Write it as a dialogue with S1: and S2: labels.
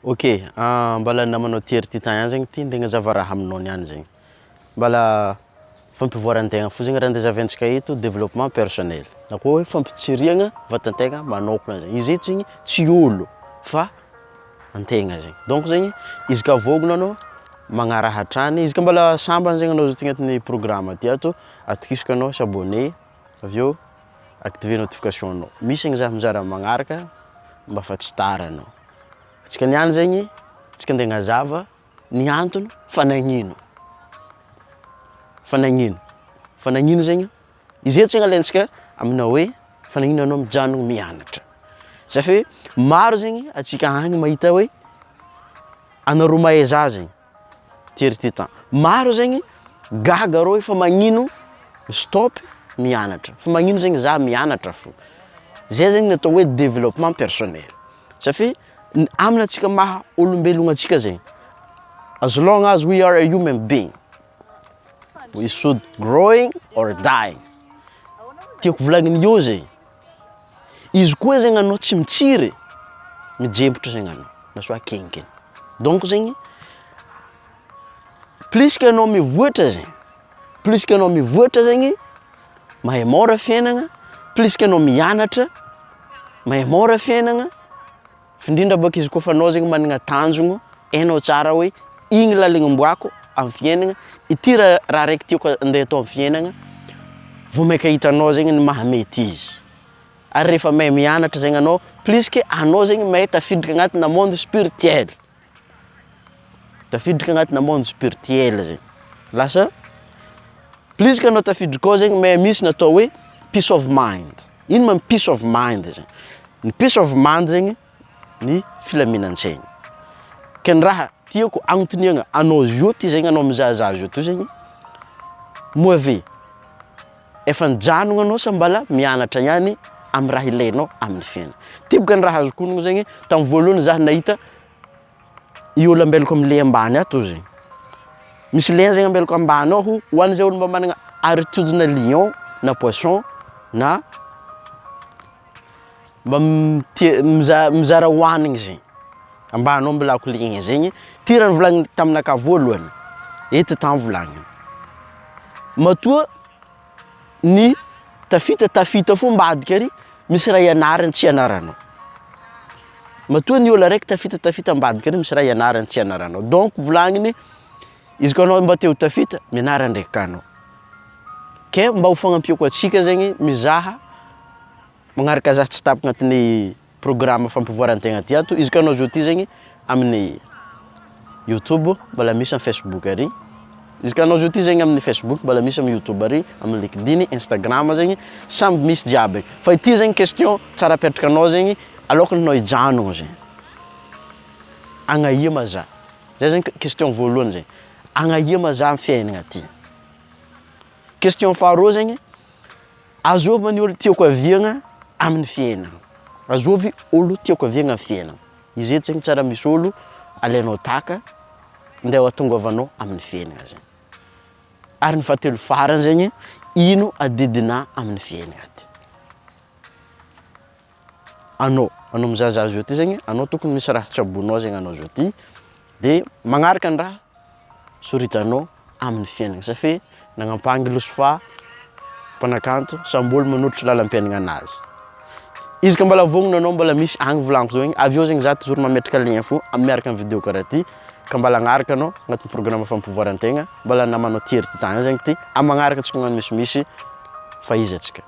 S1: Ok, mbala namanao Thierry Titan ihany zegny ty ndeha hagnazava raha aminao niany zegny, mbala fampivoaran-tegna fo zegny raha ndeha zavaintsika eto développement personnel na koa hoe fampitsiriagna vatan-tegna manôkana zegny, izy eto zegny tsy ôlo fa an-tegna zegny, donc zegny izy ka vôgnona anao magnaraha hatrany, izy ka mbala sambany zegny anao zao ty agnatin'ny programme ty ato, atokisako anao s'abonner avy eo activer notification-nao, misy gny zah mizara amy magnaraka mba fa tsy tara anao. Antsika niany zegny, tsika andeha hagnazava ny antony fa nagnino, fa nagnino, fa nagnino zegny, izy eto zegny alaintsika amina hoe fa nagnino anao mijanogno mianatra, zay fe maro zegny antsika agny mahita hoe anareo mahay zah zegny. Thierry Titan. Maro zegny gaga rô hoe fa magnino stop mianatra, fa magnino zegny za mianatra fô, zay zegny ny atao hoe développement personnel, satria ny aminantsika maha olombelogno antsika zegny, as long as we are a human being, we should growing or dying, tiako volagniny eo zegny, izy koa zegny anao tsy mitsiry, mijembotra zegny anao na soit kenikeny, donc zegny plus que anao mivoatra zegny, plus que anao mivoatra zegny mahay môra fiainagna, plus que anao mianatra mahay môra fiainagna, f'indrindra bôka izy kôfa anao zegny managna tanjogno, hainao tsara hoe igny lalagna omboako amin'ny fiainagna, ity raha raha raiky tiako andeha atao amin'ny fiainagna, vao maika hitanao zegny ny mahamety izy, ary rehefa mahay mianatra zegny anao plus que anao zegny mahay tafiditra agnatina monde spirituel, tafiditra agnatina monde spirituel zegny, lasa plus que anao tafiditra akao zegny mahay misy ny atao hoe peace of mind, ino ma ny peace of mind zegny? Ny peace of mind zegny ny filaminan-tsaigny, ke ny raha tiako agnontoniagna anao zio ty zegny anao mizahazaha zio ty zegny, moa ve efa nijanogno anao sa mbala mianatra ihany amy raha ilainao amin'ny fiainana? Ty boka ny raha azoko onogno zegny, tamin'ny voalohany zah nahita i olo ambelako am'le ambany ato zegny, misy lien zegny ambelako ambany ao ho an'izay olo mba managna attitude-na lion na poisson na mba tia miza- mizara hohanigny zegny, ambany ao ambilako lien zegny, ty raha nivolagniny taminakahy voalohany, eto tany volagniny, matoa ny tafita tafita fô ambadika ary misy raha ianarany tsy ianaranao, matoa ny olo araiky tafita tafita ambadika ary misy raha ianarany tsy ianaranao, donc volagniny izy koa anao mba te ho tafita mianara ndraiky ka anao, ke mba ho fagnampiako antsika zegny mizaha magnaraka zah tsy tapaka agnatin'ny programme fampivoaran-tegna ty ato, izy koa anao zao ty zegny amin'ny youtube mbola misy amy facebook ary, izy koa anao zao ty zegny amin'ny facebook mbola misy amy youtube ary, amy linkedin, instagram zegny samby misy jiaby, fa ity zegny question tsara apetrakanao zegny alokan'ny anao hijanogno zegny, agnaia ma zah? Zay zegny question voalohany zegny, agnaia ma zah amy fiaignana ty? Question faharoa zegny, Azovy ma ny olo tiako aviagna amin'ny fiainana? Azovy olo tiako aviagna amin'ny fiainana? Izy eto zegny tsara misy olo alainao tahaka ndeha ho ahatongavanao amin'ny fiainana zegny. Ary ny fahatelo farany zegny, ino adidinà amin'ny fiainana ty? Anao, anao mizahazaha zao ty zegny, anao tokony misy raha tsaboinao zegny anao zao ty, de magnaraka ny raha soritanao amin'ny fiainana satria nagnampahagny losofa mpanakanto samby olo manolotra lalam-piaignana anazy, izy ka mbola vognona anao mbola misy agny volagniko zao igny, avy eo zegny za toujours mametraka lien fô miaraka amy video karaha ty, ka mbala agnaraka anao agnatin'ny programme fampivoaran-tegna, mbola namanao Thierry Titan zegny ty, amy magnaraka antsika magnano misimisy fa izy antsika.